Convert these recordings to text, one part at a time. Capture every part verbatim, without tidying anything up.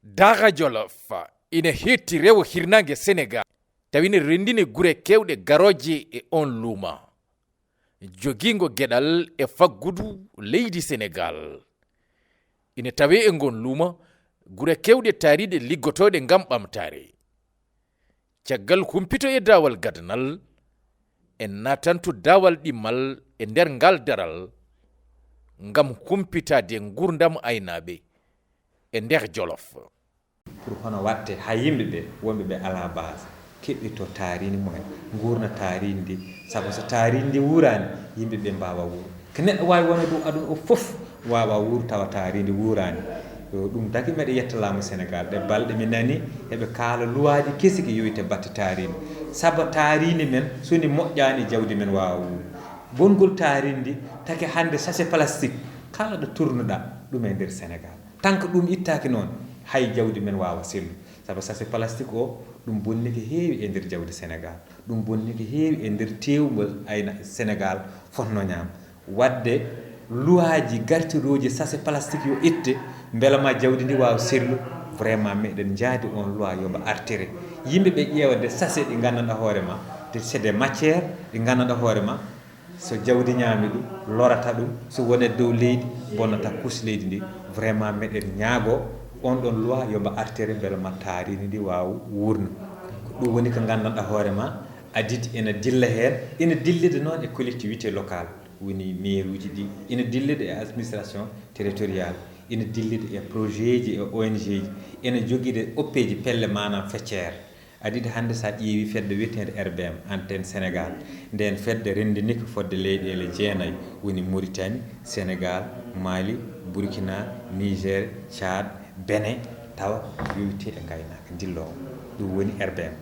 Daara Jolof ina heetti rewo hirnaange Senegaal, tawi ina renndini gure keewɗe garooje e oon luuma. Jogiingo geɗal e faggudu leydi Senegaal. Ina tawee e ngoon luuma gure keewɗe taariiɗe liggotooɗe ngam ɓamtaare. Caggal humpito e daawal gadanal, en naatantu daawal ɗimmal e nder ngal daral ngam humpitaade nguurndam aynaaɓe e nder Jolof. Pour hono waɗte haa yimɓe ɓe wonɓe ɓe alaa base keɓɓito taariindi mumen, nguurna taariindi ndi, sabu so taariindi ndi wuuraani, yimɓe ɓe mbaawa wuur. Ko neɗɗo waawi wonde ɗum aduna o fof waawa wuur tawa taariindi wuuraani. Ɗum tagi meɗe yetta laamu Senegaal, ɗe balɗe mi nani eɓe kaala luwaaji kesi ko yowitte batte taariindi, sabu taariindi men so ndi moƴƴaani jawdi men waawa wuur. Bongol taariindi ndi taki hannde sachet plastique kala ɗo turnuɗa ɗum e nder Senegaal. Tant que ɗum ittaaki noon, hay jawdi men waawa sellu. Sabu sachet plastique o, ɗum bonni ko heewi e nder jawdi Senegaal. Ɗum bonni ko heewi e nder teewngol ayna Senegaal fotno ñaam. Waɗde luwaaji gartirooji sachet plastique yo itte, mbela ma jawdi ndi waawa sellu. Vraiment meɗen njaadi oon loi yo mba artire. Yimɓe ɓe ƴeewa de sachet ɗi nganndanɗa hoore ma, c'est des matières ɗi nganndanɗa hoore ma, so jawdi ñaami ɗum, lorata ɗum, so wonat dow leydi, bonnata couche leydi ndi. Vraiment meɗen ñaago on ɗon loi yo mba artire mbele ma taariindi ndi waawa wuurna. Ko ɗum woni ko nganndanɗa hoore ma, ADID ina dilla heen, ina dillida noon e collectivité locale, woni maire uji ɗi, ina dillida e administration territoriale, ina dillida e projet ji e O N G ji, ina jogida oppeeji pelle maanaam feccere. ADID hannde so a ƴeewi fedde wiyeteende R B M, Antenne Sénégal, ndeen fedde renndini ko fodde leyɗeele jeenayi, woni Mauritanie, Senegal, Mali, Burkina, Niger, Tchad, Benin, tawa yowiti e ngaynaaka ndilloowo. Ɗum woni R B M.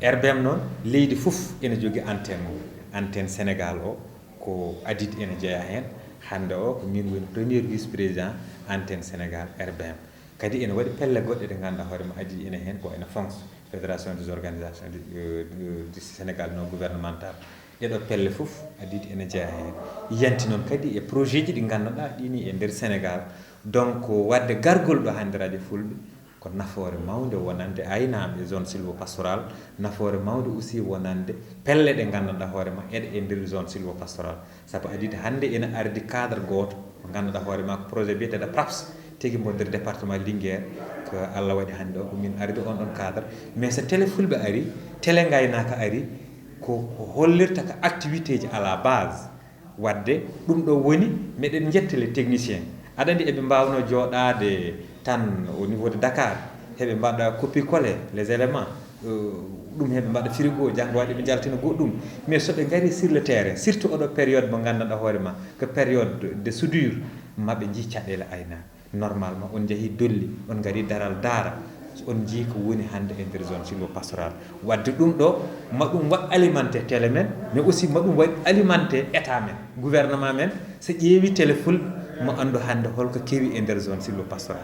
R B M noon, leydi fof ina jogii antenne mum. Antenne Sénégal o, ko ADID ina jeyaa heen. Hannde o, ko miin woni premier vice-président Antenne Sénégal R B M. Kadi ina waɗi pelle goɗɗe ɗe ngannduɗaa hoore ma ADID ina heen, ko wayno FONGS, Fédération des organisations du, euh, du, du Sénégal non gouvernemental. Ɗeɗo pelle fof ADID ina jeyaa heen. Yanti noon kadi e projet ji ɗi ngannduɗaa ɗi ni e nder Sénégal. Donc waɗde gargol ɗo hannde Radio Fulɓe ko nafoore mawnde wonande aynaaɓe zone sylvo-pastoral, nafoore mawnde aussi wonande pelle ɗe nganndanɗaa hoore ma eɗe e nder zone sylvo-pastoral. Sabu ADID hannde ina ardi cadre gooto mo ngannduɗaa hoore ma ko projet biyeteeɗo PRAPS, tigi mo nder département Linguère, ko Allah waɗi hannde o ko min ardi on ɗon cadre. Mais so télé fulɓe ari, télé ngaynaaka ari, ko ko hollirta ko activité ji à la base. Waɗde ɗum ɗo woni, meɗen njetta les techniciens. Aɗa anndi eɓe mbaawno jooɗaade tan au niveau de Dakar, heɓe mbaɗa copier coller les éléments, euh, ɗum heɓe mbaɗa frigo, janngo waɗi ɓe njaltina goɗɗum. Mais so ɓe ngari sur le terrain, surtout oɗo période mo nganndanɗaa hoore ma ko période de soudure, maɓe njii caɗeele ayna. Normalement on njahii dolli, on ngarii daral daara, on njii ko woni hannde e nder zone sylvo-pastoral. Waɗde ɗum ɗo, ma ɗum waɗ alimenté télé men, mais aussi ma ɗum waɗ alimenté état men, gouvernement men. So ƴeewi télé fulɓe, mo anndu hannde holko kewi e nder zone sylvo-pastoral.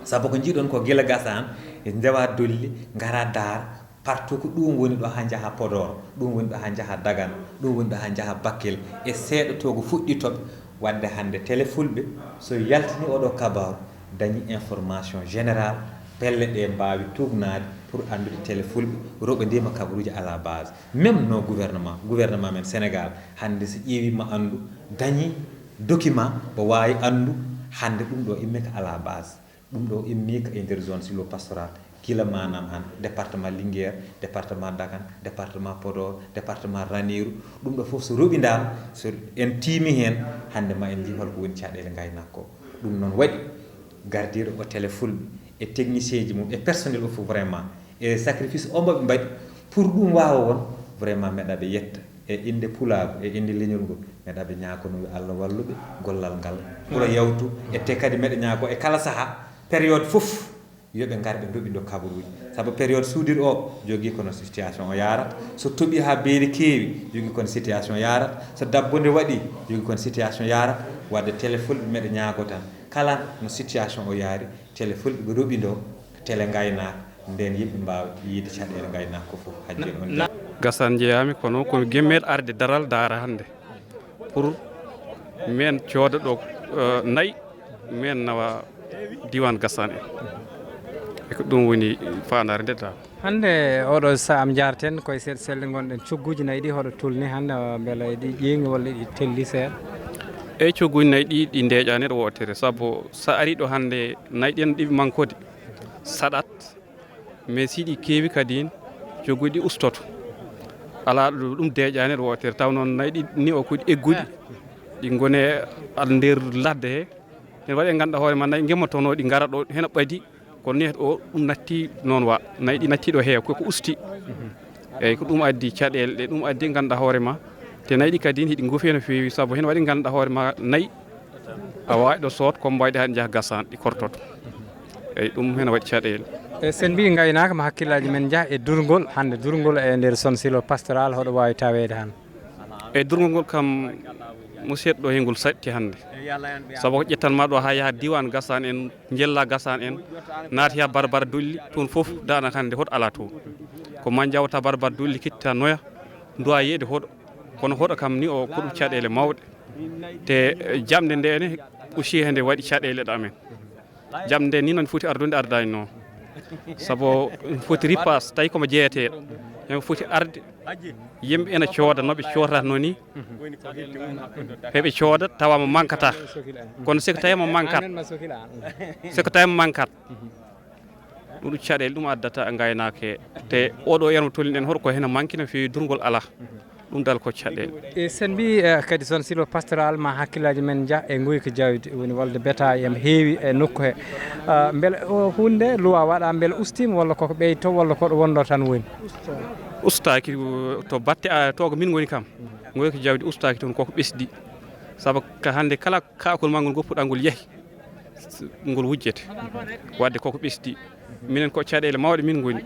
Sabu ko njiiɗon ko gila gasa han, e ndewa dolli, ngara daara, partout ko ɗum woni ɗo haa njaha Podor, ɗum woni ɗo haa njaha Dagana, ɗum woni ɗo haa njaha Bakkel, e seeɗa to ko fuɗɗi toɓe. Waɗde hannde télé fulɓe, so yaltini oɗo kabaaru, dañi information général, pelle ɗe mbaawi tuugnaade pour anndude télé fulɓe, roɓondiima kabaruuji à la base. Même no gouvernement, gouvernement men Sénégal, hannde so ƴeewi ma anndu, dañi document, mo waawi anndu, hannde ɗum ɗo immii ko à la base. Ɗum ɗo immii ko e nder zone sylvo-pastoral, gila maanaam han département Linguère, département Dagana, département Podor, département Ranérou, ɗum ɗo fof so roɓindaama, so en tiimi heen, hannde ma en njii holko woni caɗeele ngaynaaka ko. Ɗum noon waɗi gardiiɗo o télé fulɓe e technicien ji mum e personnel o fof vraiment e sacrifice o mbo ɓe mbaɗi pour ɗum waawa won, vraiment meɗa ɓe yetta e innde pulaagu e innde leñol ngol, meɗa ɓe ñaagono yo Allah wallu ɓe gollal ngal ɓura yawtu. E te kadi meɗa ñaago e kala saha, période fof yo ɓe ngar ɓe ndoɓindo kabaruuji, sabu période soudure o jogii kono situation o yaarata, so toɓi haa beeri keewi jogii kono situation yaarata, so dabbunde waɗi jogii kono situation yaarata. Waɗde télé fulɓe meɗa ñaago tan kala no situation o yaari, télé fulɓe ɓe roɓindo télé ngaynaaka, nden yimɓe mbaawa yiide caɗeele ngaynaaka ko fof hajji en on. Gasan njeyaami kono ko gemmel arde daral daara hannde pour men cooda ɗo, eh, nayi Min nawa diiwaan Gassane en. E ko ɗum woni faandaare nde taa. Hannde oɗo sahaa am njaarten koye seeɗa seeɗa ngonɗen cogguuji nayi ɗi hoɗo tulni hannde, mbele ɗi ƴeeŋi walla ɗi telli seeɗa? Eyi, cogguuji nayi ɗi, ɗi ndeeƴaani ɗo wootere, sabu so a arii ɗo hannde nayi ɗi en ɗi mankude saɗat. Mais si ɗi keewi kadi, cogguuji ɗi ustoto. Alaa ɗo ɗum deeƴaani ɗo wootere. Taw noon nayi ɗi ni o ko ɗi egguɗi. Ɗi ngone al nder ladde he. Ene waɗi e ngannduɗaa hoore ma nayi ngimmotonoo ɗi ngara ɗo hena ɓadi. Kono ni o ɗum natti noon wa. Nayi ɗi natti ɗo he ko ko usti. Eyi ko ɗum addi caɗeele ɗe, ɗum addi ngannduɗaa hoore ma. Te nayi ɗi kadi hiɗi ngufi no feewi sabu hena waɗi ngannduɗaa hoore ma nayi a waɗi ɗo sood, ko mbayɗi haa njaha Gassane ɗi kortoto. Eyi, ɗum hena waɗi caɗeele. E sen mbi ngaynaaka ma hakkillaaji men njaha e durngol, hannde durngol e nder Son Silo Pastoral hoɗo waawi taweede hannde? E durngol ngol kam, musidɗo, hengol saɗti hannde. Sabu ko ƴettan ma ɗo haa yaha diiwaan Gassane en, njella Gassane en, naati haa Barbara Dolli, toon fof daanaka hannde hoɗo alaa toon. Ko ma njawta Barbara Dolli, kitta noya, nduwa yeeyde hoɗo. Kono hoɗo kam ni o ko ɗum caɗeele mawɗe. Te, eh, jamɗe nde ne aussi hende waɗi caɗeele ɗo amen. Jamɗe nde ni noon foti ardude ardaani noon. Sabu foti ripaas tawi komo jeeyeteeɗo. Hemo foti arde yimɓe ena cooda no ɓe coodatnoo ni. Heɓe cooda tawa mo mankata. Kono si ko tawi mo mankat, si ko tawi mo mankat, ɗum ɗum caɗeele ɗum addata ngaynaaka he. Te oɗo yano tolniɗen hoto ko hena manki no feewi, durgol alaa. Ɗum dal ko caɗeele. E sen mbi, eh, kadi Son Silo Pastoral ma hakkillaaji men njaha e nguyka jawdi, woni walde beta em heewi e nokku he. Ah, mbele o hunde luwa waɗa mbele ustiima walla koko ɓeyto walla koɗo wonno tan woni? Ustaaki, uh, to batte, ah, to ko min ngoni kam. Nguyka jawdi ustaaki toon koko ɓesdi. Sabu ka hannde kala kaakol ma ngol goppuɗa ngol yahi. Ngol wujjete. Wadde koko ɓesdi. Minen ko caɗeele mawɗe min ngoni.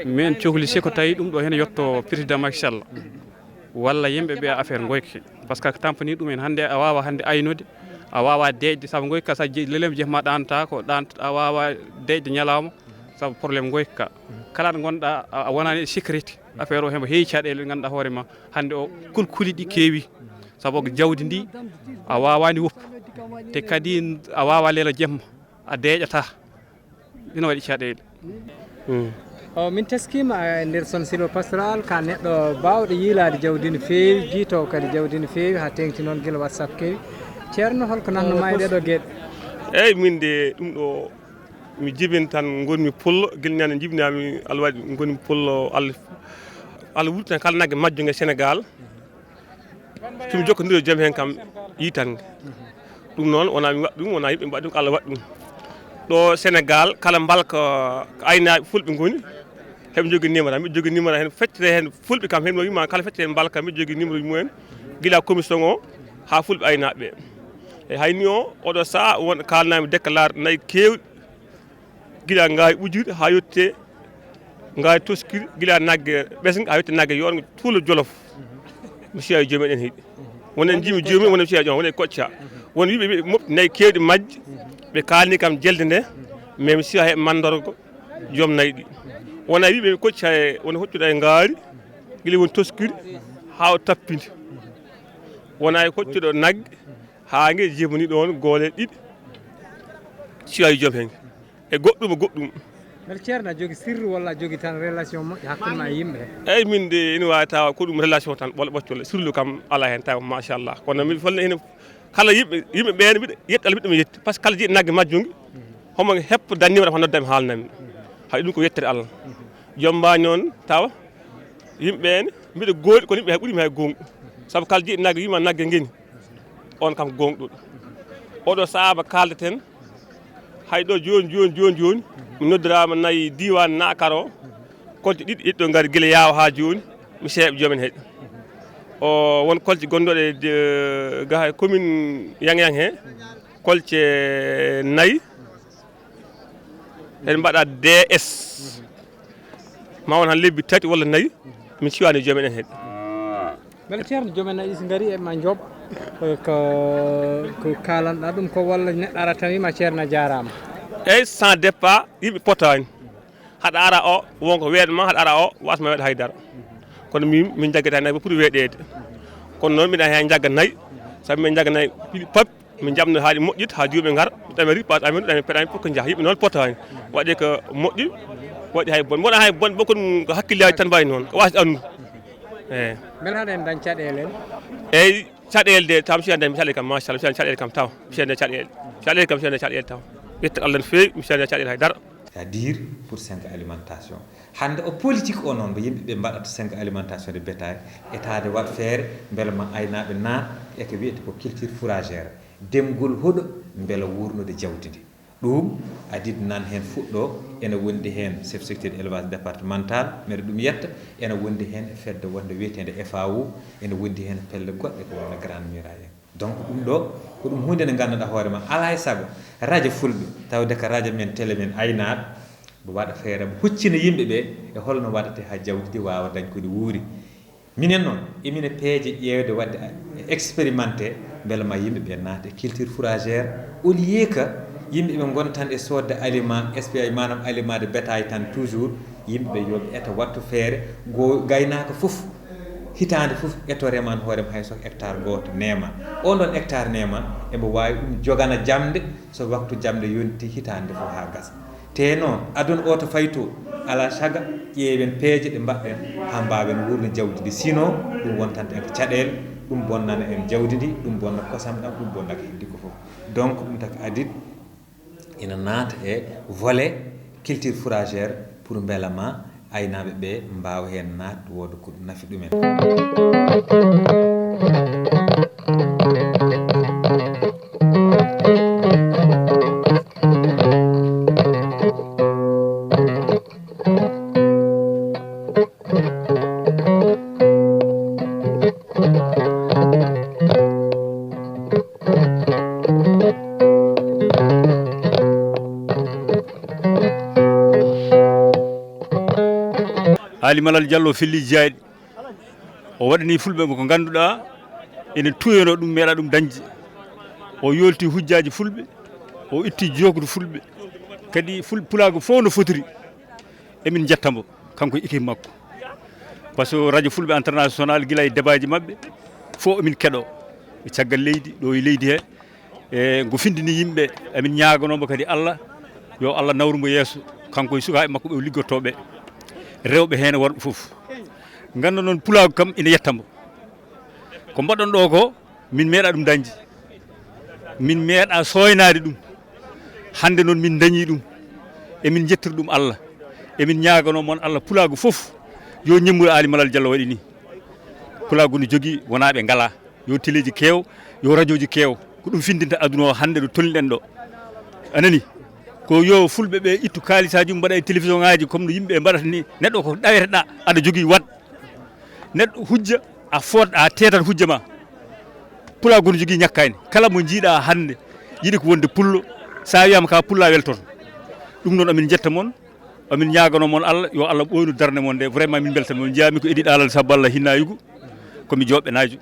Min cohli si ko tawi ɗum ɗo hene yetto président Macky Sall. Walla yimɓe ɓe affaire ngoyka. Par ce que tampani ɗum en hannde a waawa hannde aynude, a waawa deeƴde sabu ngoyka sa je-, lelem jeeha ma ɗanta ko ɗanta a waawa deeƴde ñalawma sabu problème ngoyka. Kala ɗo ngonɗa a, a wonani e sécurité. Affaire o hemo heewi caɗeele ɗe ngannduɗaa hoore ma hannde o kulkuli ɗi keewi. Sabu ko jawdi ndi a waawani woppu. Te kadi a waawa leela jemma, a deeƴata. Ina waɗi caɗeele. Mm. O, min teskiima, eh, nder Son Silo Pastoral, ka neɗɗo baawɗo yiilaade jawdi no feewi, jiitoowo kadi jawdi no feewi, haa teeŋti noon gila WhatsApp kewi. Ceerno, holko nanno ma e ɗeɗo geɗe? Eyi, min de ɗum ɗo mi jibin tan ngonmi pullo, gila ñande jibinami alwadi ngonmi pullo, Allah, Allah wurtina kala nagge majjo nge Sénégal. Somi jokkondiri e joom heen kam yitange. Ɗum noon wonaa mi waɗ ɗum, wonaa yimɓe mbaɗ ɗum, ko Allah waɗ ɗum. Ɗo Sénégal, kala mbalka ko aynaaɓe fulɓe ngoni, heɓe njogii numéro am. Miɗo jogii numéro heen, feccere heen fulɓe kam, heen no wiima kala feccere heen mbalka, miɗo jogii numéro mumen, gila commission o haa fulɓe aynaaɓe ɓe. E hayni o, oɗo sahaa, won kaalnaami déclare nayi keewɗi, gila ngaari ɓujirɗi haa yottee ngaari toskiri, gila nagge ɓesnga haa yottee nagge yoornga tuulo Jolof. Mi siya e joom en heɗi. Wonen jiimi jomi, wonen siya joom, wonen kocca. Won wiɓe ɓe mofti nayi keewɗi majji, ɓe kaalni kam jelde nde, mais mi siya heɓe mandorgo joom nayi ɗi. Wona wiɓe kocca e, wona hoccuɗo e ngaari, gila won toskiri haa o tappindi. Wona e hoccuɗo nagge, haa nge jibini ɗoon goole ɗiɗi, siya e joom heen. E goɗɗum, e goɗɗum. Mbele Ceerno a jogi sirru walla a jogi tan relation moƴƴo hakkunde ma e yimɓe he? Eyi, min de ina waawi tawa ko ɗum relation tan, ɓola ɓoccol, sirlu kam alaa heen tawa, machallah. Kono miɗo falla heen kala yimɓe, yimɓe ɓeen mbiɗa yetti Allah, mbiɗa mi yetti. Par ce que kala jiiɗo nagge majjungi, homo heppo dannima tan, noddami haalnami. Hay ɗum ko yettere Allah. Jommbaani noon tawa yimɓe ɓeen mbiɗa gooɗi, kono yimɓe hay ɓuri mi hay goongu. Sabu kala jiiɗo nagge, wiima nagge ngeni, on kam ko goonɗuɗo. Oɗo sahaa mo kaaldeten, hay ɗo jooni, jooni, jooni, jooni, mi noddiraama nayi diiwaan Nakar o, kolce ɗiɗi, ɗiɗo ngari gila yaawa haa jooni, mi seeɓa joom en heɗi. O won kolce gonɗo ɗe, de, ga hay commune Yang Yang he, kolce nayi, en mbaɗa D S. Ma won han lebbi tati walla nayi, min ciwani joom en heɗi. Mbele Ceerno, joom en nayi so ngari e ma njooɓa, ko, ko, ko kaalanɗa ɗum ko walla neɗɗo ara tan wiima Ceerno a jaaraama? Eyi, sans départ, yimɓe potaani. Haɗa ara o, wonko weeɗa ma, haɗa ara o, wasma weeɗa haydara. Kono min, min jaggata nayi pour weeɗeede. Kono noon mbiɗa heen jagga nayi, sabu min jagga nayi pili pap, Min njaɓno haa ɗi moƴƴit, haa duuɓi ngara, ɗame ripaas amen, ɗame peɗe amen fof ko njaha. Yimɓe noon potta heen. Waɗi ko moƴƴi, waɗi hay bon. Wona hay bon, bon ko ɗum ko hakkillaaji tan mbawi noon, ko waasde anndu. Eeyi. Mbele haɗa en dañ caɗeele en? Eeyi, caɗeele de, taw mi siyande caɗeele kam, machallah, mi siyande caɗeele kam taw. Mi siyande caɗeele. Caɗeele kam, mi siyande caɗeele taw. Yetto Allah no feewi, mi siyande caɗeele hay dara. C'est-à-dire pour cinq alimentation. Hannde o politique o noon, mbo yimɓe ɓe mbaɗata cinq alimentation de bétail, etaade waɗ feere mbele ma aynaaɓe naat e ko wiyetee ko culture fourragère, demgol huɗo mbele wuurnude jawdi ndi. Ɗum, Adid nan heen fuɗɗo, ene wondi heen chef secteur élevage départemental, mbeɗa ɗum yetta, ene wondi heen e fedde wonde wiyeteende F A O, ene wondi heen pelle goɗɗe ko wayno Grande Muraille en. Donc ɗum ɗo, ko ɗum huunde nde ngannduɗaa hoore ma, alaa e sago, radio fulɓe, tawde ko radio men, télé men, aynaaɓe, mbo waɗa feere, mbo huccina yimɓe ɓe e holno waɗatee haa jawdi ndi waawa dañ ko ndi wuuri. Minen noon, emine peeje ƴeewde waɗde expérimenté, mbele ma yimɓe ɓe naata e culture fourragère, au lieu que yimɓe ɓe ngona tan e soodde aliment, S P I, maanaam aliment de bétail tan toujours, yimɓe ɓe yo ɓe eto wattu feere, go gaynaako fof, hitaande fof eto reman hoore mum hay so ko hectare gooto neema. On ɗon hectare neema, emo waawi ɗum jogana jamde, so waktu jamde yonti hitaande fof haa gasa. Te noon, aduna o to fayi to, alaa saga ƴeewen peeje ɗe mbaɗɗen haa mbaawen wuurna jawdi ndi. Sinon, ɗum wontanta en ko caɗeele, ɗum bonnana en jawdi ndi, ɗum bonna kosam ɗam, ɗum bonna ko heddi ko fof. Donc, ɗum taki Adid ina naata e volet culture fourragère pour mbela ma aynaaɓe ɓe mbaawa heen naat, wooda ko ɗum nafi ɗumen. Aali Malal Jallo felliiji jayɗi. O waɗani fulɓe ko ngannduɗaa ene tuyanoo ɗum, meeɗaa ɗum dañde. O yoolti hujjaaji fulɓe, o itti jookdu fulɓe. Kadi ful-, pulaagu fof no fotiri. Emin njetta mbo, kanko e équipe makko. Par ce que radio fulɓe international, gila e debaaji maɓɓe, fof emin keɗoo. E caggal leydi, ɗo e leydi he, e ngo findini yimɓe, emin ñaaganoo mbo kadi Allah, yo Allah nawru mbo yeeso, kanko e sukaaɓe makko ɓe o liggotoo ɓe, rewɓe heen e worɓe fof. Ngannda noon, pulaagu kam ina yetta mbo. Ko mbaɗɗon ɗo ko, min meeɗaa ɗum dañde. Min meeɗaa sooynaade ɗum. Hannde noon min dañii ɗum. Emin njettira ɗum Allah. Emin ñaaganoo mon Allah, pulaagu fof, yo ñemmuru Aali Malal Jallo waɗi ni. Pulaagu no jogii wonaa ɓe ngalaa. Yo teleeji keew, yo rajooji keew. Ko ɗum findinta aduna o hannde ɗo tolniɗen ɗo. A nani? Ko yo fulɓe ɓe ittu kaalisaaji mum mbaɗa e télévision ŋaaji comme no yimɓe mbaɗata ni. Neɗɗo ko ɗaweteɗaa, aɗa jogii waɗ. Neɗɗo hujja, a foot, a teetat hujja ma. Pulaagu no jogii ñakkaani. Kala mo njiiɗaa hannde, yiɗi ko wonde pullo, so a wiyaama ka pullo a weltoto. Ɗum noon amin njetta mon, amin ñaaganoo mon Allah, yo Allah ɓooynu darnde mon nde. Vraiment min mbeltan mon. Njiyaami ko Edi Ɗaalal Sabba Allah hinnaayigu, ko mi jooɓɓe naajo.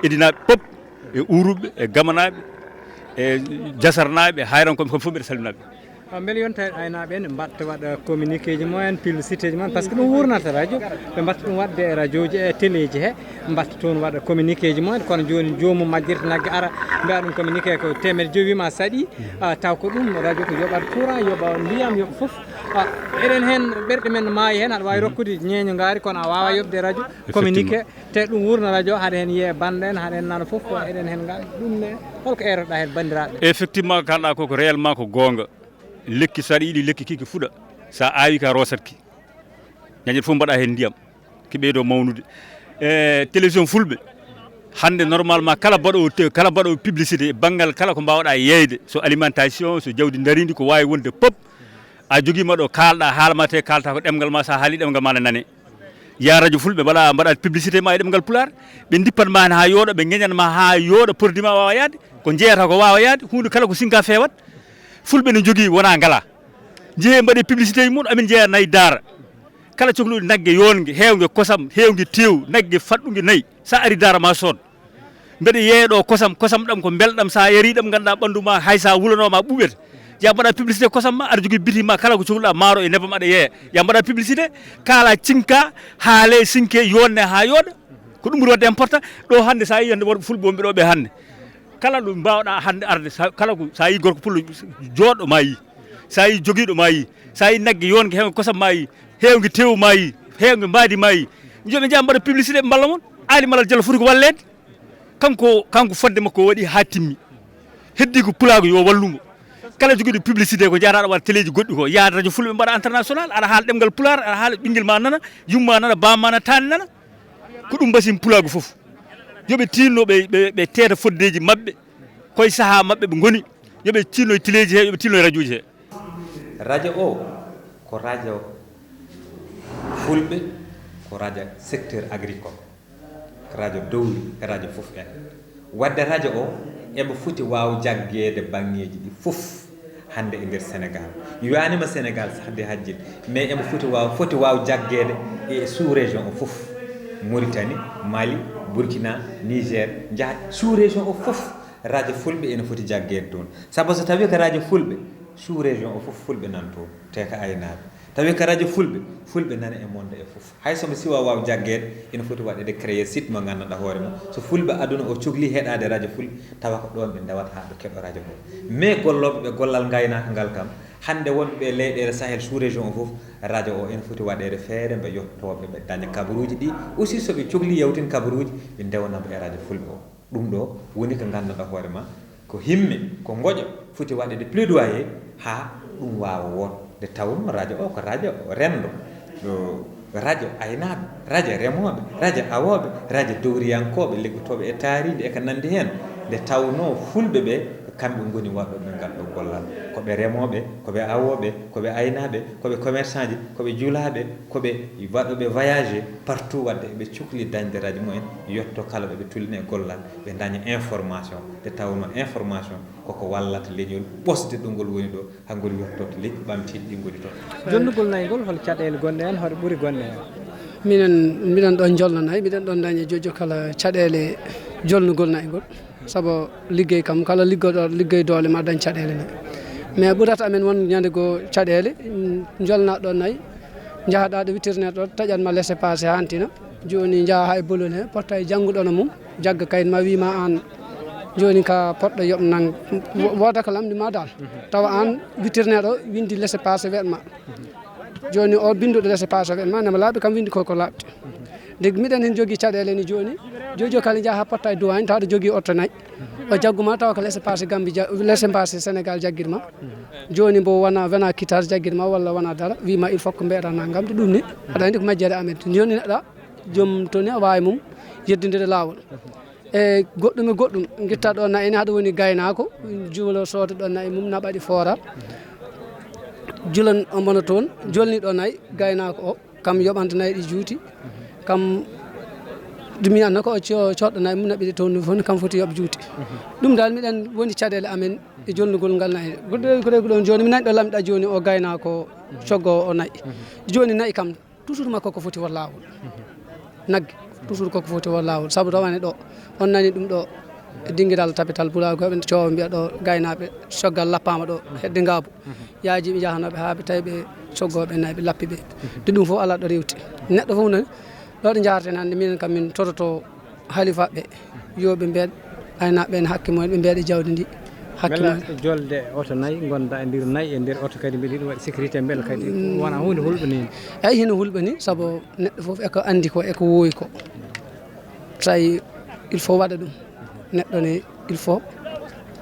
Edinaaɓe pop, e Uuruɓe, e Gamanaaɓe, e Jasarnaaɓe, e Hayrankooɓe, kamɓe fof mbiɗa salminaɓe. Ah, mbele yonta e aynaaɓe en mbatta waɗa communiqué ji mumen, publicité ji mumen, par ce que ɗum wurnata radio, ɓe mbatta ɗum waɗde e radio ji, e télé ji he, mbatta toon waɗa communiqué ji mumen, kono jooni joomum majjirta nagge ara, mbiya ɗum communiqué ko teemedde joyi, wima saɗi, ah, taw ko ɗum radio ko yoɓat courant, yoɓa ndiyam, yoɓa fof. Ah, eɗen heen, ɓerɗe men maayi heen, aɗa waawi rokkude ñeeño ngaari, kono a waawa yoɓde radio, communiqué, te ɗum wurna radio, haɗa heen yiya bannda en, haɗa heen nana fof, eɗen heen ngal. Ɗum ne, holko eeroɗaa heen banndiraaɓe? Effectivement, ko kalɗaa ko, ko réellement ko goonga. Lekki, so aɗa yiɗi lekki ki, ki fuɗa, so a aawi ka, a roosat ki. Ñañat fof mbaɗa heen ndiyam, ki ɓeydo mawnude. E télévision fulɓe, hannde normalement kala mbaɗoowo te-, kala mbaɗoowo publicité e banngal kala ko mbaawɗaa yeeyde, so alimentation, so jawdi ndariindi, ko waawi wonde pop, a jogiima ɗo kaalɗaa, haala ma te kaalta ko ɗemngal ma, so a haali ɗemngal ma ne nane. Yaa radio fulɓe, mbaɗa, mbaɗa publicité ma e ɗemngal pulaar, ɓe ndippan ma heen haa yooɗa, ɓe ngeñan ma haa yooɗa, produit ma waawa yahde, ko njeeyata ko waawa yahde, huunde kala ko sinka feewat. Fulɓe ne njogii wonaa ngalaa. Njehee mbaɗee publicité e mum, amin njeeya nayi daara. Kala cohluɗo nagge yoonge, heewnge kosam, heewnge teew, nagge faɗɗunge nayi, so a ari daara ma sood. Mbeɗa yeeya ɗo kosam, kosam ɗam ko mbelɗam, so a yarii ɗam ngannduɗaa ɓanndu ma hay so a wulanooma ɓuuɓete. Yaa mbaɗa publicité kosam ma, aɗa jogii biti ma, kala ko cohluɗaa maaro e nebam aɗa yeeya. Yaa mbaɗa publicité, kaala cinka, haale sinke, yoonne haa yooɗa. Ko ɗum ɓuri waɗde important. Ɗo hannde so a yii hannde worɓe fulɓe wonɓe ɗo ɓe hannde. Kala ɗo mbaawɗaa hannde arde, sa, kala ko, sa yi gorko pullo jooɗɗo ma yi, sa yi jogiiɗo ma yi, sa yi nagge yonge heewnge kosam ma yi, heewnge tew ma yi, heewnge mbaadi ma yi. Yo ɓe njaha mbaɗa publicité ɓe mballa mon. Aali Malal Jallo foti ko walleede. Kanko, kanko fodde makko o waɗi haa timmi. Heddi ko pulaagu yo wallu mo. Kala jogiiɗo publicité ko jahata aɗa waɗa téléji goɗɗi ko. Yaha radio fulɓe mbaɗa international, aɗa haala ɗemngal pulaar, aɗa haala ɓinngel ma nana, yumma nana, bamma nana, taani nana. Ko ɗum mbasin pulaagu fof. Yo ɓe tinno ɓe, ɓe, ɓe teeta foddeeji maɓɓe. Koye sahaa maɓɓe ɓe ngoni. Yo ɓe tinno e téléji he, yo ɓe tinno e radioji he. Radio o ko radio fulɓe, ko radio secteur agricole, radio dowri, radio fof en. Wadde radio o emo foti waaw jaggeede baŋŋeeji ɗi fof hannde e nder Sénégal. Mi wiyaanima Sénégal sax de hajjil, mais emo foti waaw, foti waaw jaggeede e sous région o fof. Mauritanie, Mali, Burkina, Niger, njaha sous région o fof. Radio fulɓe ene foti jaggeede toon. Sabu so tawii ko radio fulɓe, sous région o fof fulɓe nan toon, te ko aynaaɓe. Tawi ko radio fulɓe, fulɓe nana e monde e fof. Hay somo siwa waaw jaggeede, ene foti waɗeede créer site mo nganndanɗaa hoore mum. So fulɓe aduna o cogli heɗaade radio fulɓe, tawa ko ɗoon ɓe ndewata haa ɓe keɗo radio ngo. Mais gollooɓe ɓe gollal ngaynaaka ngal kam, hannde wonɓe ɓe leyɗeele Sahel sous région o fof, radio o ene foti waɗeede feere mbe yottooɓe ɓe daña kabaruuji ɗi. Aussi so ɓe cogli yawtin kabaruuji, ɓe ndewana mo e radio fulɓe o. Ɗum ɗo woni ko nganndanɗaa hoore ma, ko himme, ko ngoƴa foti waɗeede plaidoyer haa ɗum waawa woon. Nde tawnoo radio o ko radio renndo, radio aynaaɓe, radio remooɓe, radio awooɓe, radio dowriyankooɓe, liggotooɓe e taariindi e ko nanndi heen. Nde tawnoo fulɓe ɓe ko kamɓe ngoni waɗooɓe ngal ɗo gollal. Ko ɓe remooɓe, ko ɓe awooɓe, ko ɓe aynaaɓe, ko ɓe commerçant ji, ko ɓe julaaɓe, ko ɓe waɗooɓe voyage partout, wadde eɓe cukli dañde radio mumen, yetto kala ɗo ɓe tulni e gollal, ɓe daña information, nde tawnoo information koko wallata leñol ɓosde ɗo ngol woni ɗo, haa ngol yetto to leƴƴi ɓamtiiɗi ɗi ngoni toon. Jonnugol nayi ngol, hol caɗeele gonɗe heen, hoɗe ɓuri gonɗe heen? Minen, mbiɗen ɗoon jolna nayi, mbiɗen ɗoon daña jojo kala caɗeele jolnugol nayi ngol. Sabu liggey kam, kala liggoɗo liggey doole ma dañ caɗeele nayi. Mais ɓurata amen won ñande goo caɗeele, mm, jolnaɗo nayi, njahaɗa ɗo wittirne ɗo, taƴat ma laissez-passer hantina. Jooni njaha ha e bolol he, potta e jannguɗo no mum, jagga kayit ma, wiima aan jooni ka poɗɗo yoɓ nang, wo-, wooda ko lamndi ma dal. Tawa aan wittirne ɗo windi laissez-passer weɗ ma. Jooni o binnduɗo laissez-passer weɗ ma, nema laaɓi kam windi ko ko laaɓti. Ndeg miɗen heen jogii caɗeele ni jooni, jojo kala njaha ha potta e duwaañ, tawa aɗa jogii oto nayi. O jaggu ma tawa ko laissez-passer Gambie ja-, laissez-passer Sénégal jaggir ma. Jooni mbo wona, wona quittance jaggir ma walla wona dara, wiima il faut ko mbeɗa nangam, ɗum ni. Aɗa anndi ko majjere amen. Jooni neɗɗa, joom to ni a waawi mum yeddindude laawol. E goɗɗum e goɗɗum, ngitta ɗo nayi ne, haɗa woni gaynaako, juulo sooda ɗo nayi mum, naɓa ɗi foora. Julan omo no toon, jolni ɗo nayi, gaynaako o, kam yoɓanta nayi ɗi juuti. Kam ɗum mi anna ko o co-, coɗɗo nayi mum, naɓi ɗi toon fof, kam foti yoɓ juuti. Ɗum dal miɗen woni caɗeele amen e jolnugol ngal nayi. Ko ɗo, ko ɗo, ko ɗon jooni, mi nani ɗo lamɗa jooni o gaynaako coggo o nayi. Jooni nayi kam, toujours makko ko foti won laawol. Nagge, toujours koko foti won laawol. Sabu rawane ɗo, on nani ɗum ɗo, e dingiral tapital pulaagu, ɓe coowa mbiya ɗo, gaynaaɓe, coggal lappaama ɗo, hedde ngaabu. Yaaji ɓe njahanooɓe haa ɓe tawi ɓe coggooɓe nayi, ɓe lappi ɓe. De ɗum fof alaa ɗo rewti. Neɗɗo fof nani, ɗo ɗo njaharten hannde, minen kam min tototo halifaɓe, yo ɓe mbeeɗ aynaaɓe ɓe ne hakke mumen, ɓe mbeeɗa jawdi ndi hakke mumen. Jolde oto nayi, gonda e nder nayi, e nder oto kadi mbeɗa yiɗi waɗ sécurité, mbela kadi wona huunde hulɓiniinde? Eyi, hino hulɓini, sabu neɗɗo fof e ko anndi ko, e ko woowi ko. Tawi il faut waɗa ɗum. Neɗɗo ne, il faut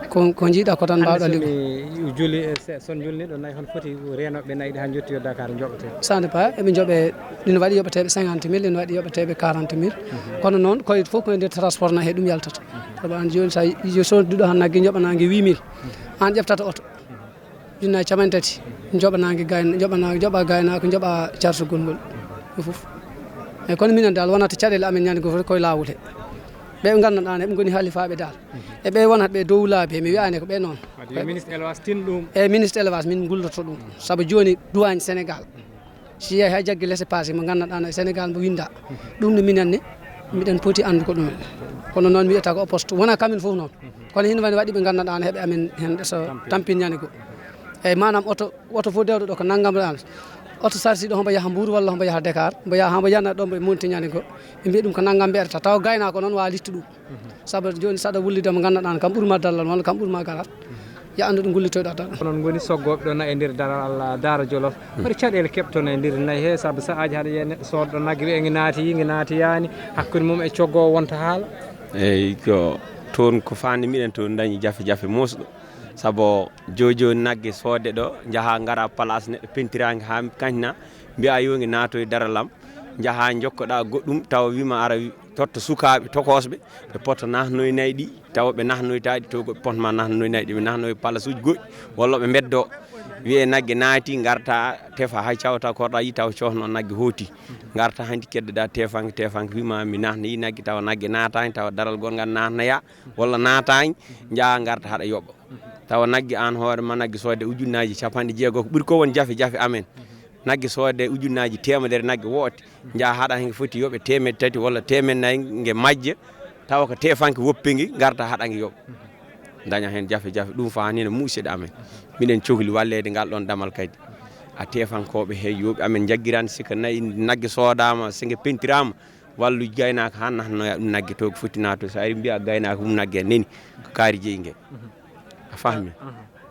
ko, ko njiiɗa ko tan mbaawɗa liggol. Juli, son julniɗo nayi, hono foti reenooɓe nayi ɗi haa njotti yo Dakar njoɓete? Ça dépend, eɓe njoɓe, ɗin waɗi yoɓeteeɓe cinquante mille, ɗin waɗi yoɓeteeɓe quarante mille. Kono noon, koye fof koye nder transport na he ɗum yaltata. Sabu aan jooni, so a yi-, so duɗo han nagge njoɓanaange huit mille, aan ƴeftata oto. Ujunnaji capanɗe tati, njoɓanaange gayna-, njoɓanaange, njoɓa gaynaako, njoɓa carsugol ngol. Ɗum fof. Eyi, kono minen dal wonata caɗeele amen ñande goo fof koye laawol he. Ɓe ɓe nganndanɗaa ne, ɓe ngoni halifaaɓe dal. E ɓe wonata ɓe dow laabi he, mi wiyaani ko ɓe noon. Wadde yo ministre élevage tin ɗum. Eyi, ministre élevage min ngulloto ɗum. Sabu jooni duwaañ Sénégal. Si yehi hay jaggi laissez-passer mo nganndanɗaa no e Sénégal mbo winnda. Ɗum ne minen ne, miɗen poti anndu ko ɗum. Kono noon mi wiyata ko o poste. Wona kamin fof noon. Kono hino wani waɗi ɓe nganndanɗaa no heɓe amen heen so tampin ñande goo. Eyi, maanaam oto, oto fof dewɗo ɗo ko nanngam ɗo an. Oto sarsi ɗo hombo yaha Mbuur walla hombo yaha Dakar, mbo yaha hombo yana ɗo mbo montiñani go. Ɓe mbiya ɗum ko nanngam mbeɗata, tawa gaynaako noon wawa littu ɗum. Sabu jooni saɗa wullude mo nganndanɗaa kam ɓurma dallal walla kam ɓurma garat. Ya anndu ɗo ngullitoyɗa tan. Onon ngoni soggooɓe ɗo nayi e nder daral Daara Jolof. Hoto caɗeele keɓton e nder nayi he, sabu sahaaji haɗa yiya neɗɗo soodɗo nagge wiya nge naati, nge naati yaani, hakkunde mum e coggoowo wonta haala. Eyyi, ko toon ko faande miɗen toon dañi jafe-jafe moosɗo. Sabu jooni jooni nagge soodde ɗo, njaha ngara place neɗɗo pentiraange haa kañna, mbiya yo nge naatoy daral am, njaha njokkoɗa goɗɗum, tawa wima ara wi-, totta sukaaɓe tokosɓe, ɓe pota nahnoy nayi ɗi, tawa ɓe nahnoytaɗi to goɗɓe potma nahnoy nayi ɗi, ɓe nahnoy place uji goɗɗi, walla ɓe mbeddo, wiye nagge naati, ngarta tefa hay cawta korɗa yi tawa cohno nagge hooti, ngarta hanti keddoɗa tefanke, tefanke wima mi nahna yi nagge, tawa nagge naatani, tawa daral gongal nahna ya, walla naatani, njaha ngarta haɗa yoɓa. Tawa nagge an hoore ma nagge soodde ujunnaaji capanɗe jeego ko ɓuri ko won jafe-jafe amen. Nagge soodde ujunnaaji teemedere nagge woote, njaha haɗa hen foti yoɓe teemedde tati walla teemedde nayi nge majja, tawa ko tefanke woppi nge ngarta haɗa nge yoɓa. Daña hen jafe-jafe, ɗum fa hannde ne muusiɗo amen. Miɗen cohli walleede ngal ɗon damal kadi. A tefankooɓe he yooɓe amen njaggiran sika nayi nagge soodama, so nge pentirama, walluji gaynaaka haa nahnoya ɗum nagge to ko foti naatoy. So ari mbiya gaynaaka mum nagge neni ko kaari jeyi nge. A fahmi?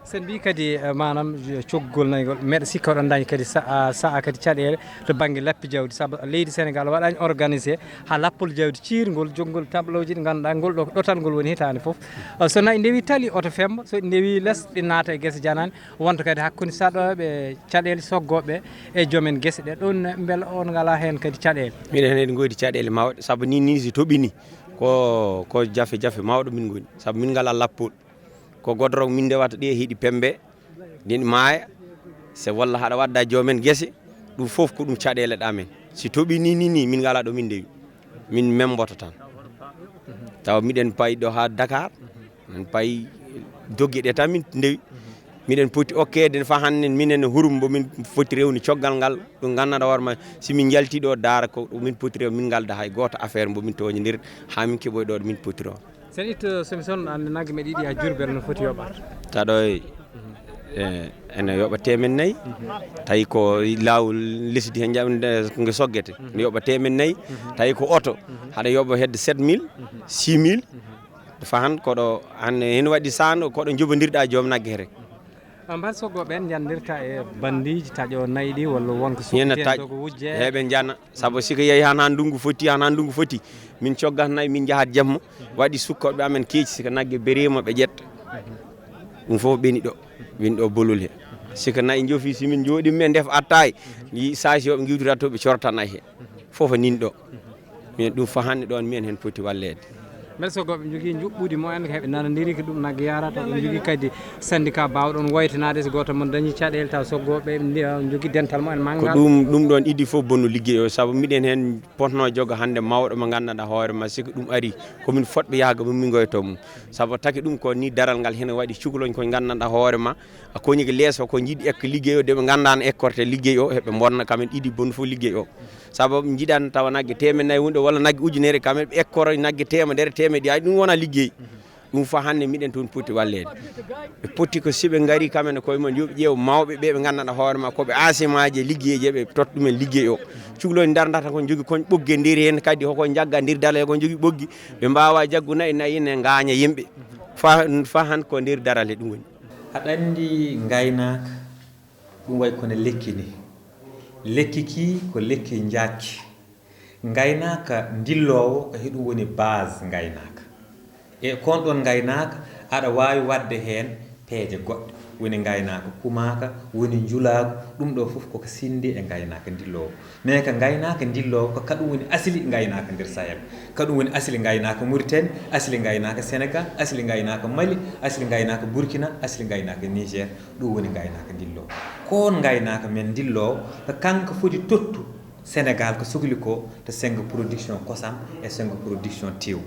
Sen mbi kadi, eh, maanaam, eh, coggol naygol, meɗa sikka oɗon dañi kadi sa-, a, sa'a kadi caɗeele to bannge lappi jawdi, sabu leydi Senegal waɗani organisé haa lappol jawdi ciirngol, jokngol tablawji ɗi ngannduɗaa ngol ɗo ko ɗotal ngol woni hitaande fof. Eh, so nayi ndewi tali oto femba, so ɗi ndewi les ɗi naata e gese janani, wonta kadi hakkunde saɗooɓe caɗeele soggooɓe e joomen gese ɗe. Ɗum ne, mbela on ngalaa heen kadi caɗeele? Miɗen heen eɗen ngoodi caɗeele mawɗe, sabu ni, ni si toɓi ni, ko, ko jafe-jafe mawɗo min ngoni, sabu min ngalaa lappol. Ko godorong min ndewata ɗi e hiɗi pembe, ɗin maaya, se walla haɗa wadda joomen gese, ɗum fof ko ɗum caɗeele ɗamen. Si toɓi ni, ni, ni, min ngalaa ɗo min ndewi, min memboto tan. Tawa miɗen payi ɗo haa Dakar, min payi dogge ɗe tan min ndewi. Miɗen poti okkeede fa hannde minen e hurum mbo min foti rewni coggal ngal, ɗum nganndanɗaa hoore ma, si min njalti ɗo daara ko ɗum min poti rew, min ngalda hay gooto affaire mbo min toñondir haa min keɓoy ɗo ɗo min poti rew. Sen itto somi son, an nagge meɗe yiɗi haa Jurbel no foti yoɓa? Taɗo e, e, ene yoɓa teemen nayi, tawi ko laawol lesdi he jaɓde ko nge soggete, ne yoɓa teemen nayi, tawi ko oto, haɗa yoɓa hedde sept mille, six mille, fahan koɗo, an, hen waɗi saan koɗo joɓondirɗa joom nagge he rek. Ah, mbar soggooɓe en njandirta e bandiiji taƴo nayi ɗi, walla wonko Hena suɓi taƴ-, dogo wujje? Heɓe njana, sabu siko yehi han, han ndungu foti, han, han ndungu foti, min coggat nayi, min njahat jamma, waɗi sukkooɓe amen keeci, siko nagge berima, ɓe ƴetta. Ɗum fof ɓeni ɗo, ɓeni ɗo bolol he. Siko nayi jofi, si min jooɗi, min ndef attaay, yi saasi yo ɓe ngiwtira to ɓe corta nayi he. Fof nin ɗo. Min ɗum fa hannde ɗon, min hen poti walleede. Mbele soggooɓe njogii njuɓɓudi mo en, heɓe nanondiri ko ɗum nagge yarata, ɓe njogii kadi syndicat baawɗo on woytanaade, so gooto mon dañi caɗeele, taw soggooɓe ndi, uh, njogii dental mo en ko manngal? Ɗum, ɗum ɗon idi fof bonu liggey o, sabu miɗen hen potno jogo hannde mawɗo mo nganndanɗaa hoore ma, siko ɗum ari, ko min fotɓe yahgo mum, min ngoyto mum. Sabu taki ɗum ko ni daral ngal hene waɗi cukalon ko nganndanɗaa hoore ma, a koñi ko leeso ko jiiɗi ekko liggey o, de ɓe nganndaano ekkorte liggey o, heɓe mbonna kamen idi bonu fof liggey o. Sabu ɓe njiɗan tawa nagge teemeɗɗe nayi woni ɗo walla nagge ujunere, kamɓe ɓe ekkoro nagge teemedere, teemeɗɗe, ay, ɗum wona liggey. Ɗum fa hannde miɗen toon poti walleede. Ɓe poti ko si ɓe ngari kamɓe ne koye mum, yo ɓe ƴeew mawɓe ɓe ɓe nganndanɗaa hoore ma ko ɓe asimaaji e liggeyji ɓe totta ɗumen liggey o. Cukalon ndar ndata ko jogi kon ɓogge nder heen kadi hoko jagga nder daral he ko jogi ɓoggi. Ɓe mbaawa jaggu nayi, nayi ne ngaaña yimɓe. Fa, fa han ko nder daral he ɗum woni. Aɗa anndi ngaynaaka? Ɗum wayi kono lekki ni. Lekki ki ko lekki njaaki. Ngaynaaka ndilloowo ko heɗum woni base ngaynaaka. E kon ɗon ngaynaaka aɗa waawi waɗde heen peeje goɗɗe. Woni ngaynaaka kumaaka, woni njulaagu, ɗum ɗo fof koko sinndi e ngaynaaka ndilloowo. Mais ko ngaynaaka ndilloowo ko kaɗum woni asli ngaynaaka nder Sahel. Kaɗum woni asli ngaynaaka Mauritanie, asli ngaynaaka Sénégal, asli ngaynaaka Mali, asli ngaynaaka Burkina, asli ngaynaaka Niger. Ɗum woni ngaynaaka ndilloowo. Ko on ngaynaaka men ndilloowo, ko kanko foti tottu Sénégal ko sokli ko to senngo production kosam e senngo production tew.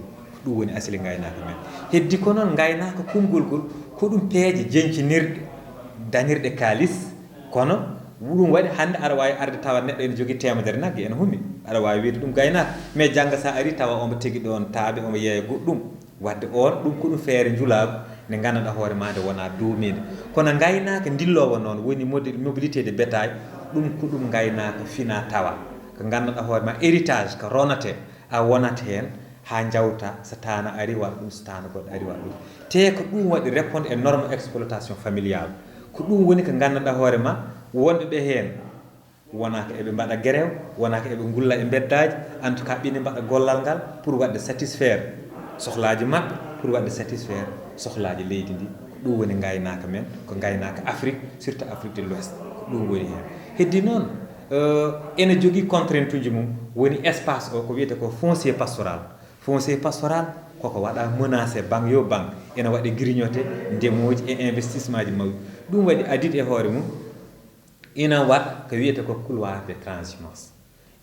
Ɗum woni asli ngaynaaka men. Heddi ko noon ngaynaaka konngol ngol, ko ɗum peeje jeñcinirɗe, dañirɗe kaalis, kono ɗum waɗi hannde aɗa waawi arde tawa neɗɗo ene jogii teemedere nagge ene humi. Aɗa waawi wiyde ɗum gaynaaka, mais jannga so a ari tawa omo tegi ɗoon taabe, omo yeeya goɗɗum. Wadde oon, ɗum ko ɗum feere njulaagu, Nde nganndanɗaa hoore maa nde wonaa duumiinde. Kono ngaynaaka ndilloowo noon woni modi-, mobilité de bétail, ɗum ko ɗum ngaynaaka fina tawa. Ko nganndanɗaa hoore maa héritage ko ronatee, a wonat heen haa njawta so taana ari waɗ ɗum, so taana goɗɗo ari waɗ ɗum. Te ko ɗum waɗi répondre e norme exploitation familiale. Ko ɗum woni ko nganndanɗaa hoore maa wonɓe ɓe heen. Wonaa ko eɓe mbaɗa gerew, wonaa ko eɓe ngulla e mbeddaaji, en tout cas ɓe ene mbaɗa gollal ngal pour waɗde satisfaire sohlaaji maɓɓe, pour waɗde satisfaire sohlaaji leydi ndi. Ko ɗum woni ngaynaaka men, ko ngaynaaka Afrique, surtout Afrique de l'Ouest, ko ɗum woni heen. Heddi noon, euh, ene jogii contrainte uji mum, woni espace o ko wiyetee ko foncier pastoral. Foncier pastoral koko waɗa menacé, bang yo bang, ene waɗi grignoté ndemooji e investissement ji mawɗi. Ɗum waɗi ADID e hoore mum ina waɗa ko wiyetee ko couloir de transhumance.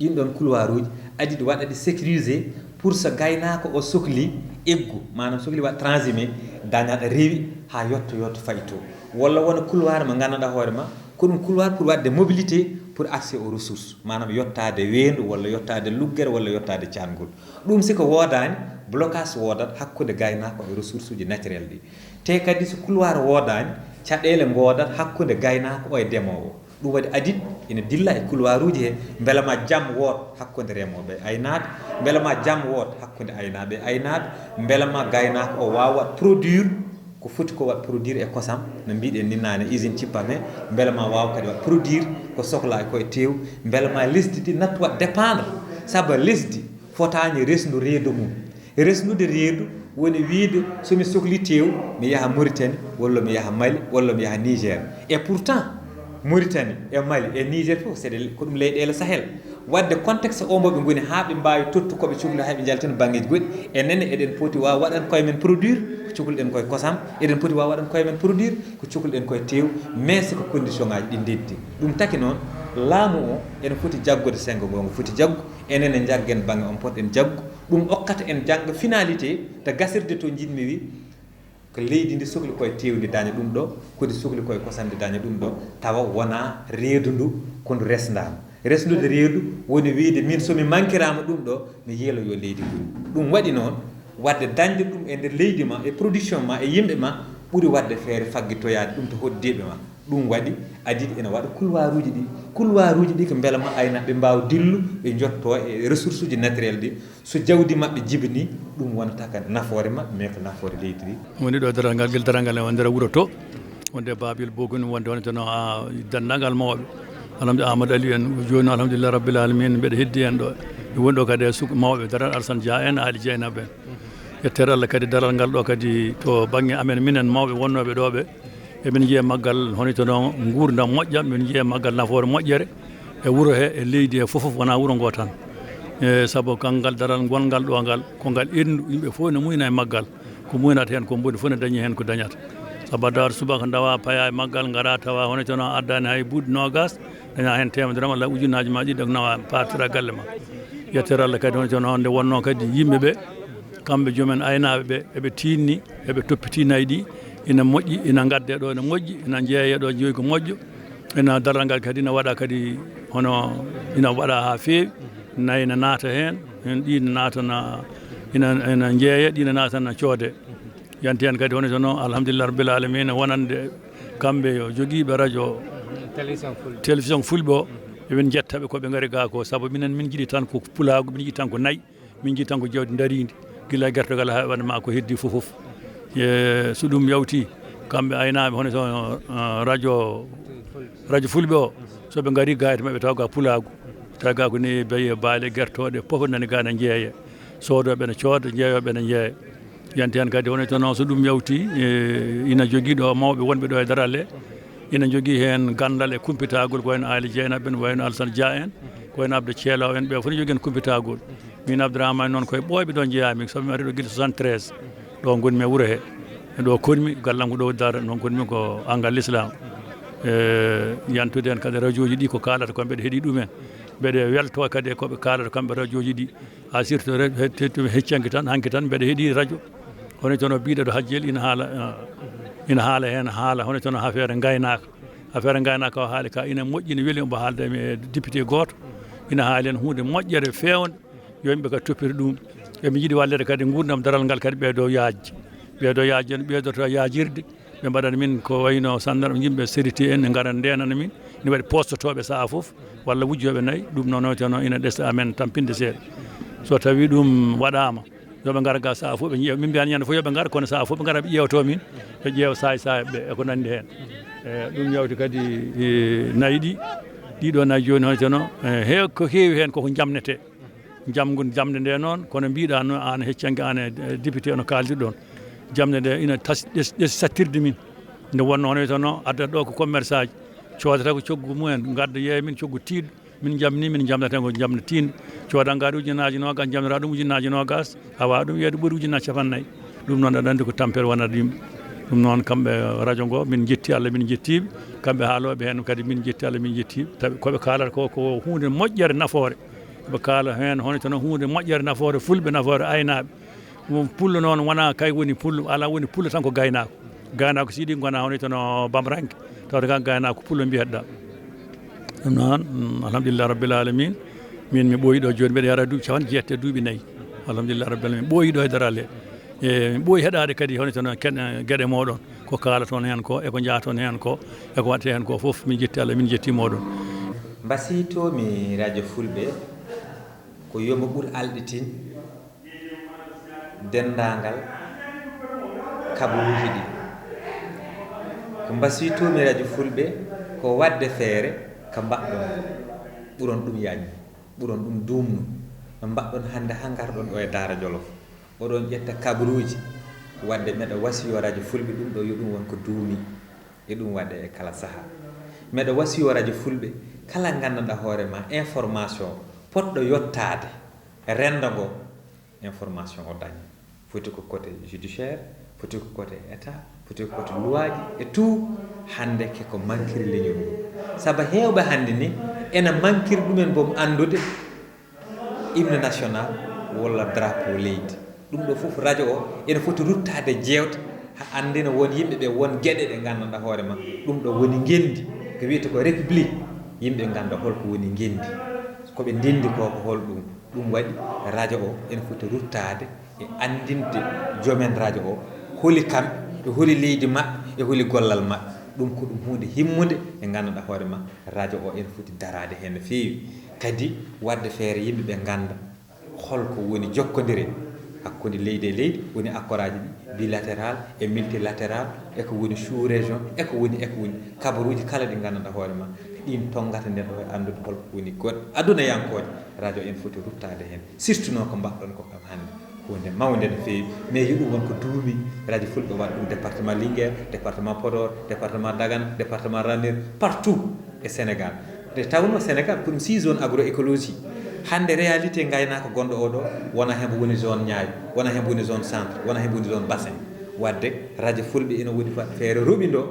Ɗin ɗon couloir uji ADID waɗa ɗi sécurisé pour so gaynaako o sokli eggu, maanaam sokli waɗ transhumé, dañaɗa rewi haa yotto yotto fayi to. Walla wona couloir mo nganndanɗaa hoore ma, ko ɗum couloir pour waɗde mobilité pour accès aux ressources, maanaam yottaade weendu walla yottaade luggere walla yottaade caangol. Ɗum si ko woodaani, blocage woodat hakkunde gaynaako e ressource uji naturel ɗi. Te kadi so couloir woodaani, caɗeele ngoodat hakkunde gaynaako o e demoowo. Ɗum waɗi ADID ina dilla e couloir uji he, mbela ma jam woot hakkunde remooɓe e aynaaɓe, mbela ma jam woot hakkunde aynaaɓe e aynaaɓe, mbela ma gaynaako o waawa waɗ produire ko foti ko waɗ produire e kosam, no mbiɗen ni naane, usine cippam he, mbela ma waaw kadi waɗ produire ko sohlaa ko e teew, mbela ma lesdi ndi nattu waɗ dépendre, sabu lesdi fotaani resndu reedu mum. Resnude reedu woni wiyde, so mi sokli teew, mi yaha Mauritanie, walla mi yaha Mali, walla mi yaha Niger. Et pourtant, Mauritanie e Mali e Niger fof, c'est des, ko ɗum leyɗeele Sahel. Waɗde contexte o mbo ɓe ngoni haa ɓe mbaawi tottu ko ɓe cohli, haa ɓe njaltina banngeeji goɗɗi. Enen eɗen poti waaw waɗan koye men produire ko cohluɗen koye kosam, eɗen poti waaw waɗan koye men produire ko cohluɗen koye teew, mais si ko condition ngaaji ɗi ndeddi. Ɗum taki noon, laamu o ene foti jaggude senngo ngo, ngo foti jaggu, enen ne njaggen bannge on poɗɗen jaggu. Ɗum okkata en janngo finalité to gasirde to njiɗmi wi, ko leydi ndi sokli koye teew ndi daña ɗum ɗo, ko ndi sokli koye kosam ndi daña ɗum ɗo, tawa wonaa reedu ndu ko ndu resndaama. Resndude reedu woni wiyde min so mi mankiraama ɗum ɗo, mi yeelo yo leydi ndu. Ɗum waɗi noon, waɗde dañde ɗum e nder leydi ma, e production ma, e yimɓe ma, ɓuri waɗde feere faggitoyaade ɗum to hoɗdiiɓe ma. Ɗum waɗi ADID ene waɗa couloiruuji ɗi. Couloiruuji ɗi ko mbela ma aynaaɓe mbaawa dillu, ɓe njottoo e ressource uji naturel ɗi. So jawdi maɓɓe jibinii, ɗum wonata ko nafoore maɓɓe, mais ko nafoore leydi ndi. Woni ɗo daral ngal, gila daral ngal e nder wuro to, wonde Babil Bogun, wonde wonde no, a, denndaangal mawɓe. Alhamdu-, Amadou Aliou en, jooni alhamdulillah rabbil alamin, mbeɗa heddi en ɗo. Mi woni ɗo kadi e suk-, mawɓe daral Alassane Dia en, Ali Dieynaba en. Yettere Allah kadi daral ngal ɗo kadi to bannge amen minen mawɓe wonnooɓe ɗo ɓe. Emin njiya maggal hono to noon nguurndam moƴƴam, min njiya maggal nafoore moƴƴere e wuro he, e leydi he fof, fof wonaa wuro ngo tan. E sabu kanngal daral ngongal ɗo ngal, ko ngal enndu, yimɓe fof ne muyna e maggal. Ko muynata heen, ko mboni fof ne dañi heen ko dañata. Sabu addaade subaka ndawa paya e maggal, ngara tawa hono to noon addaani hay buuɗi noogas, daña heen teemedere ma, walla ujunnaaji ma ɗiɗi, nawa paartira galle ma. Yettere Allah kadi hono to noon nde wonnoo kadi yimɓe ɓe, kamɓe joomen aynaaɓe ɓe, eɓe tiinni, eɓe toppiti nayi ɗi, ina moƴƴi, ina ngadde ɗo ina moƴƴi, ina jeeye ɗo joyi ko moƴƴo, ina daral ngal kadi ina waɗa kadi hono ina waɗa haa feewi, nayi ina naata heen, heen ɗi ina naatana, ina, ina jeeya, ɗi ina naatana coode. Yanti heen kadi hono so noon, alhamdulillah rabbil alamina, wonande kamɓe yo jogiiɓe radio, Télévision Fulɓe. Télévision Fulɓe o, emin njetta ɓe ko ɓe ngari gaa ko, sabu minen min njiɗi tan ko pulaagu, min njiɗi tan ko nayi. Min njiɗi tan ko jawdi ndariindi, gila e gertogal haa waɗa ma ko heddi fof fof. E, so ɗum yawti, kamɓe aynaaɓe, hono so, eh, radio, radio Fulɓe o, so ɓe ngari ga e to maɓɓe tawa ga pulaagu, tawa ga ko neeɓi, baye, baale, gertooɗe, fof nani ga ne jeeye. Soodooɓe ne cooda, jeeyooɓe ne jeeya. Yanti heen kadi, hono to noon, so ɗum yawti, e, ina jogii ɗo mawɓe wonɓe ɗo e daralle, ina jogii heen ganndal e kumpitagol, ko wayno Aali Jeynaba en, wayno Alsan Dia en, ko wayno Abdou Ceelaw en, ɓe fof ne jogii heen kumpitagol. Min Abdourahmane noon, koye ɓooyɓe ɗo njeyaa-mi, sabu mi ari ɗo gila soixante-treize. Ɗo ngonmi e wuro he, ɗo konmi, gallangu ɗo Daara, noon konmi ko anngal l'islam. E, yantude heen kadi rajooji ɗi ko kaalata ko mbeɗa heɗi ɗumen. Mbeɗa weltoo kadi e ko ɓe kaalata kamɓe rajooji ɗi. A sirto re-, he-, te-, te-, hecci hanki tan, hanki tan mbeɗa heɗi radio. Hono tono biɗa ɗo Hajjel ina haala, eh, ina haala heen haala, hono tono affaire ngaynaaka. Affaire ngaynaaka o haali ka ina moƴƴi, ina weli, omo haalda e mi e député gooto. Ina haali heen huunde moƴƴere feewnde, yo yimɓe kadi toppito ɗum. Eɓe njiɗi wallede kadi nguurndam daral ngal kadi ɓeydo yaajde. Ɓeeɗo yaajan, ɓeedoto yaajirde, ɓe mbaɗana min ko wayno sandarma, yimɓe sérité en, ɓe ngara ndeenana min. Ne waɗi postotooɓe sahaa fof, walla wujjooɓe nayi, ɗum noon hoyteno ina ɗesa amen tampinde seeɗa. So tawii ɗum waɗaama, yo ɓe ngar ga sahaa fof, ɓe ƴeewa. Min mbiyaani ñande fof yo ɓe ngar, kono sahaa fof ɓe ngara, ɓe ƴeewto min, ɓe ƴeewa saay saayɓe ɓe, e ko nanndi heen. E, ɗum yawti kadi, e, nayi ɗi, ɗiɗo nayi jooni hoyteno, e, he-, ko heewi heen koko jamnetee. Jamngu-, jamde nde noon, kono mbiɗa no aan heccanke, aan e député no kaaldirɗon. Jamde nde ina tas-, ɗes-, ɗes sattirde min. Nde wonno hono wiyeteno, addata ɗo ko commerçant ji, coodata ko coggu mumen, ngadda yeeya min coggu tiiɗɗo, min jamni, min jamdata ko jamde tiiɗnde. Cooda ngaari ujunnaaji noogas, jamdata ɗum ujunnaaji noogas, awa ɗum yeeyde ɓuri ujunnaaji cappanɗe nayi. Ɗum noon aɗa anndi ko tampere wonata yimɓe. Ɗum noon kamɓe radio ngo, min njetti Allah, min njettiiɓe, kamɓe haalooɓe heen kadi min njetti Allah, min njettiiɓe. Tawi ko ɓe kaalata ko, ko huunde moƴƴere nafoore. Ɓe kaala heen hono teno huunde moƴƴere nafoore fulɓe, nafoore aynaaɓe. Won pullo noon wonaa kay woni pullo, alaa woni pullo tan ko gaynaako. Gaynaako siɗi ngonaa hono teno bamranke, tawde kan gaynaako pullo mbiyetɗa. Ɗum noon, mm, alhamdulillah rabbil alamin. Min mi ɓooyi ɗo jooni, mbeɗa yara duuɓi capanɗe jeetati, duuɓi nayi. Alhamdulillah rabbil alamin. Ɓooyi ɗo e daralle. E, mi ɓooyi heɗaade kadi hono teno ken-, geɗe mooɗon. Ko kaalaton heen ko, e ko njaaton heen ko, e ko waɗte heen ko fof, min njetti Allah, min njetti mooɗon. Mbasiytoomi radio fulɓe ko yo mo ɓur alɗitin denndaangal kabaruuji ɗi. Ko mbasiytoomi radio fulɓe ko waɗde feere ka mbaɗɗon, ɓuron ɗum yaajde, ɓuron ɗum duumnu, no mbaɗɗon hannde haa ngarɗon ɗo e Daara Jolof. Oɗon ƴetta kabaruuji, waɗde meɗa wasiyo radio fulɓe ɗum ɗo yo ɗum won ko duumi. E ɗum waɗe e kala sahaa. Meɗa wasiyo radio fulɓe, kala nganndanɗa hoore ma information poɗɗo yottaade renndo ngo, information o daña. Foti ko côté judiciaire, foti ko côté état, foti ko côté luwaaji et tout. Hannde ke ko mankiri leñol ngol. Saba heewɓe hannde ni ena mankiri ɗumen boom anndude hymne national walla drapeau leydi. Ɗum ɗo fof radio o ene foti ruttaade jeewte haa anndina won yimɓe ɓe won geɗe ɗe nganndanɗa hoore ma. Ɗum ɗo woni ngenndi, ko wiyete ko république, yimɓe ngannda holko woni ngenndi. Ko ɓe ndenndi ko, ko hol ɗum. Ɗum waɗi radio o ene foti ruttaade e anndinde joomen radio o holi kamɓe, e holi leydi maɓɓe, e holi gollal maɓɓe. Ɗum ko ɗum huunde himmunde nde nganndanɗa hoore ma radio o ene foti daraade heen no feewi. Kadi waɗde feere yimɓe ɓe ngannda holko woni jokkondire hakkunde leydi e leydi, woni accord aji ɗi, bilatéral e multilatéral, e ko woni sous région, e ko woni, e ko woni kabaruuji kala ɗi nganndanɗa hoore ma. Ɗin tonngata neɗɗo e anndude holko woni goɗɗe adunayankooje. Radio ene foti ruttaade heen, surtout noon ko mbaɗɗon ko kam hannde. Huunde mawnde no feewi, mais yo ɗum won ko duumi. Radio fulɓe waɗa ɗum département Linguère, département Podor, département Dagana, département Ranérou, partout e Sénégal. Nde tawnoo Sénégal ko ɗum six zones agroécologie. Hannde réalité ngaynaaka gonɗo oo ɗo, wona hembo woni zone Niayes, wona hembo woni zone centre, wona hembo woni zone bassin. Waɗde radio fulɓe ina woni fa-, feere roɓindo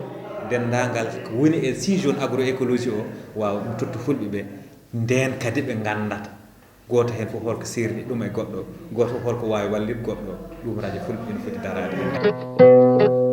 denndaangal ko woni e six zones agroécologie o, waawa ɗum totta fulɓe ɓe, ndeen kadi ɓe nganndata. Gooto heen fof holko seerni ɗum e goɗɗo, gooto fof holko waawi wallude goɗɗo, ɗum radio fulɓe ene foti daraade heen.